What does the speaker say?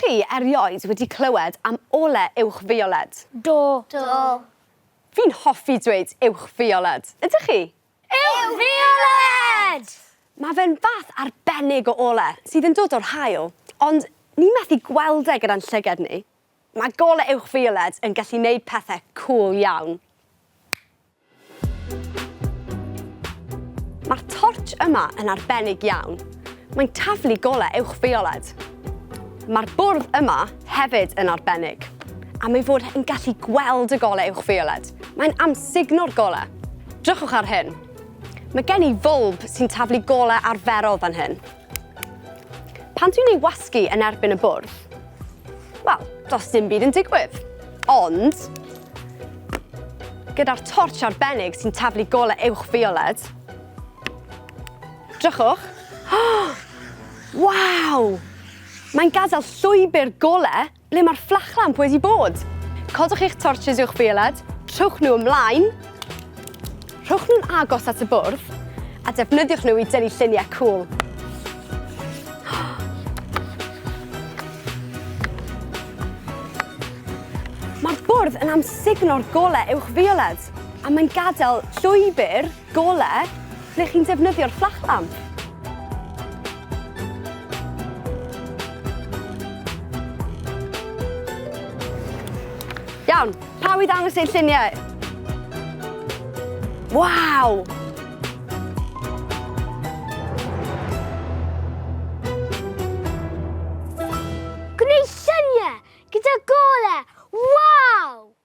chi erioed wedi clywed am ole uwchfioled? Do. Do. Fi'n hoffi dweud uwchfioled. Ydych chi? Uwchfioled! Mae fe'n fath arbennig o ole sydd yn dod o'r haul, ond ni methu gweld e gyda'n llyged ni. Mae gole uwchfioled yn gallu neud pethe cŵl iawn. Mae'r torch yma yn arbennig iawn. Mae'n taflu golau uwchfioled. Mae'r bwrdd yma hefyd yn arbennig, am ei fod yn gallu gweld y golau uwchfioled. Mae'n amsugno'r golau. Drychwch ar hyn. Mae gen i fwlb sy'n taflu golau arferol fan hyn. Pan dwi'n ei wasgu yn erbyn y bwrdd, wel, does dim byd yn digwydd. Ond, gyda'r torch arbennig sy'n taflu golau uwchfioled, drychwch, waw! Mae'n gadael llwybr golau ble mae'r fflachlamp wedi bod. Codwch eich torches uwchfioled, trowch nhw ymlaen, rhowch nhw'n agos at y bwrdd, a defnyddiwch nhw i dynnu lluniau cŵl. Mae'r bwrdd yn amsugno'r golau uwchfioled, a mae'n gadael llwybr golau ble chi'n defnyddio'r fflachlamp. Iawn, pawb i ddangos eu lluniau. Waw! Gwneud lluniau gyda golau! Waw!